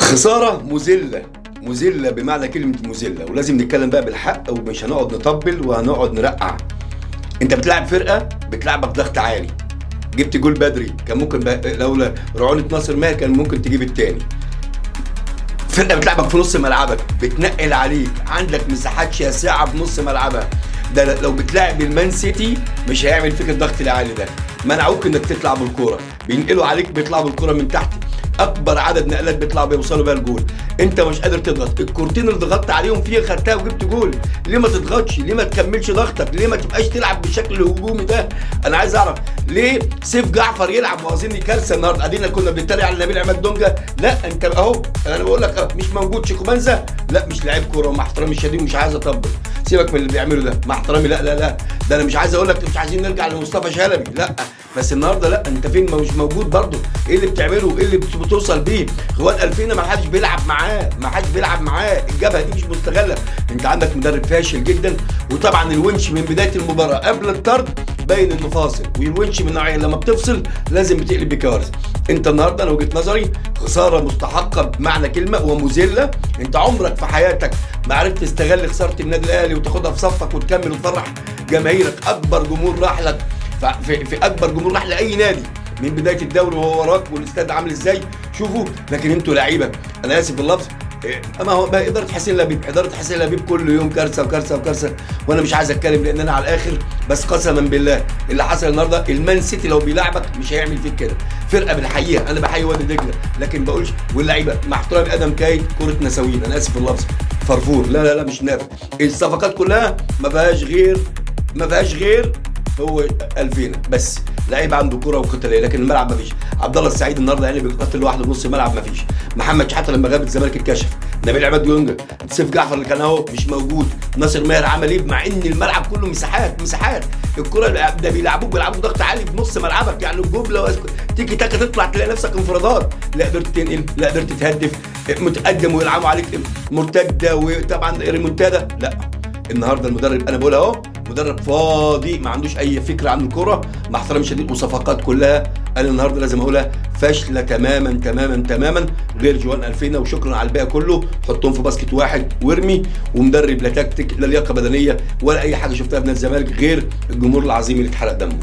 خسارة مذلة، مذلة بمعنى كلمة مذلة، ولازم نتكلم بقى بالحق ومش هنقعد نطبل وهنقعد نرقع. انت بتلعب فرقه بتلعبك ضغط عالي، جبت جول بدري، كان ممكن لولا رعونة ناصر ماهر كان ممكن تجيب التاني. فرقه بتلعبك في نص ملعبك، بتنقل عليك، عندك مساحات شاسعه في نص ملعبها. ده لو بتلعب المان سيتي مش هيعمل فيك الضغط العالي ده. منعوك انك تطلع بالكورة، بينقلوا عليك، بيطلعوا بالكورة من تحت، اكبر عدد نقلات بيطلعوا بيوصلوا بيها الجول. انت مش قادر تضغط، الكورتين اللي ضغطت عليهم فيها خدتها وجبت جول. ليه ما تضغطش؟ ليه ما تكملش ضغطك؟ ليه ما تبقاش تلعب بالشكل الهجومي ده؟ انا عايز اعرف ليه سيف جعفر يلعب، واظن كارثة النهارده. ادينا كنا بنتريق على نبيل عماد دونجا، لا انت اهو انا بقول لك مش موجود. شيكوبانزا لا مش لعيب كورة، ومع احترامي الشديد مش عايز اطبل، سيبك من اللي بيعمله ده، مع احترامي لا لا لا، ده انا مش عايز اقول لك مش عايزين نرجع لمصطفى شلبي، لا بس النهارده لا انت فين؟ ما مش موجود برضه. ايه اللي بتعمله؟ ايه اللي بتوصل بيه؟ خوان الفينا ما حدش بيلعب معاه، ما حدش بيلعب معاه، الجبهة دي مش مستغله. انت عندك مدرب فاشل جدا، وطبعا الونش من بداية المباراة قبل الطرد باين انه فاصل، والونش من النوعية لما بتفصل لازم بتقلب بكوارث. انت النهارده انا وجهه نظري خسارة مستحقه بمعنى كلمة ومذله. انت عمرك في حياتك ما عرفت تستغل خسارة النادي الاهلي وتاخدها في صفك وتكمل وتفرح جماهيرك. اكبر جمهور راح لك في اكبر جمهور راح لاي نادي من بداية الدوري وهو وراك، والاستاد عامل ازاي شوفوا. لكن انتوا لعيبة، انا اسف باللفظ، اما هو بقى ادارة حسين لبيب، ادارة حسين لبيب كل يوم كارثة وكارثة وكارثة، وانا مش عايز اتكلم لان انا على الاخر، بس قسما بالله اللي حصل النهارده المان سيتي لو بيلعبك مش هيعمل فيك كده. فرقه بالحقيقة انا بحيي وادي دجله، لكن بقولش واللعيبة مع احترامي ادم كايد كره نساوين، انا اسف باللفظ، فرفور، لا لا لا مش نافع. الصفقات كلها ما فيهاش غير، ما فيهاش غير هو الفينا بس لعيب عنده كره وقتاليه، لكن الملعب ما فيش. عبد الله السعيد النهارده يعني بيقاتل لوحده في نص الملعب، ما فيش. محمد شحاته لما غاب الزمالك اتكشف. نبيل عماد دونجا، سيف جعفر اللي كان اهو مش موجود. ناصر ماهر عمل ايه؟ مع ان الملعب كله مساحات مساحات، الكره ده بيلعبوك ضغط عالي في نص ملعبك، يعني الجملة تيجي تاكا تطلع تلاقي نفسك انفرادات، لا قدرت تنقل، لا قدرت تهدف، متقدم ويلعبوا عليك مرتدة وطبعا ريمونتادا. لا النهارده المدرب انا بقول اهو مدرب فاضي، ما عندوش اي فكرة عن الكورة، مع احترامي الشديد، وصفقات كلها انا النهارده لازم اقولها فاشلة تماما تماما تماما، غير جوان الفينا، وشكرا على الباقي كله حطهم في basket واحد وارمي. ومدرب لا تكتيك لا لياقه بدنية ولا اي حاجة شفتها في نادي الزمالك غير الجمهور العظيم اللي اتحرق دمه.